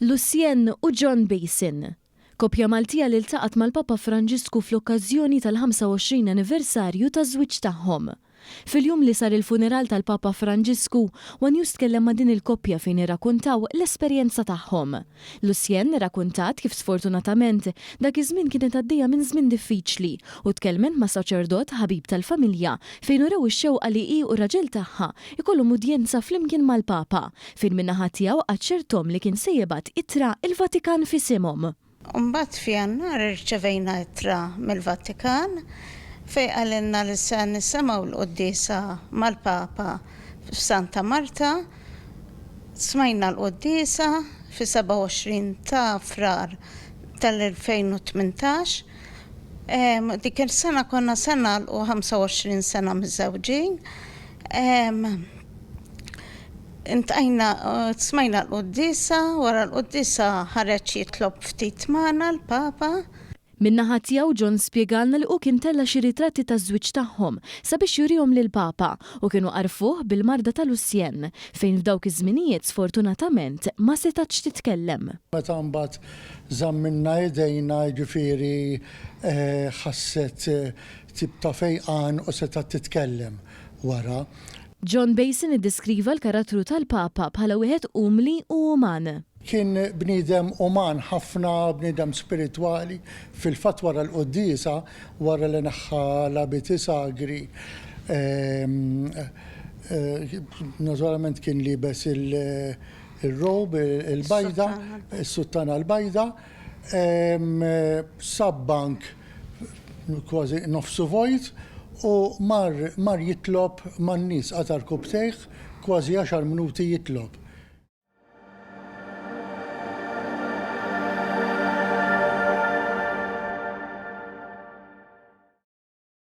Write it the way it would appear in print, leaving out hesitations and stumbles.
Lucienne u John Basin, koppja Maltija li ltaqgħet mal-Papa Franġisku fl-okkażjoni tal-25 anniversarju taż-żwieġ tagħhom. Fil-jum li sar il-funeral tal-Papa Franġisku, one News tkellem ma' din il-koppja fejn irrakuntaw l-esperjenza tagħhom. Lucienne rrakuntat kif sfortunatament dak iż-żmien kienet għaddejja minn żmien diffiċli u tkellment ma' saċerdot ħabib tal-familja fejn urew ix-xewqa li hi u r-raġel tagħha jkollhom udjenza flimkien mal-Papa fejn min-naħa tiegħu aċċerthom li kien se jibgħat ittra il-Vatikan f'isimhom. Imbagħad f'Jannar irċevejna ittra mill-Vatikan fejn qalilna li se nisimgħu l-quddiesa mal-Papa f'Santa Marta. Smajna l-quddiesa fis-27 ta' Frar tal-2018. Dik is-sena konna se nagħlqu 25 sena miżżewġin. Intqajna, smajna l-quddiesa, wara l-quddiesa ħareġ jitlob ftit magħna l-Papa. Min-naħa tiegħu John spjegalna li hu kien tella' xi ritratti taż-żwieġ tagħhom sabiex jurihom lill-Papa u kienu għarrfuh bil-marda ta' Lucienne fejn f'dawk iż-żminijiet sfortunatament ma setgħetx titkellem. Meta mbagħad żammilna idejna jiġifieri ħasset tip ta' fejqan u setgħet titkellem wara. John Basin iddeskriva l-karattru tal-Papa bħala wieħed umli u uman. Kien bniedem uman ħafna, bniedem spiritwali. Fil-fatt wara l-quddiesa, wara li neħħa l-abiti sagri, naturalment kien liebes il-robe il-bajda, is-suttana l-bajda, sab bank kważi nofsu vojt u mar mar jitlob man-nies, qata' rkubbtejh kważi għaxar minuti jitlob.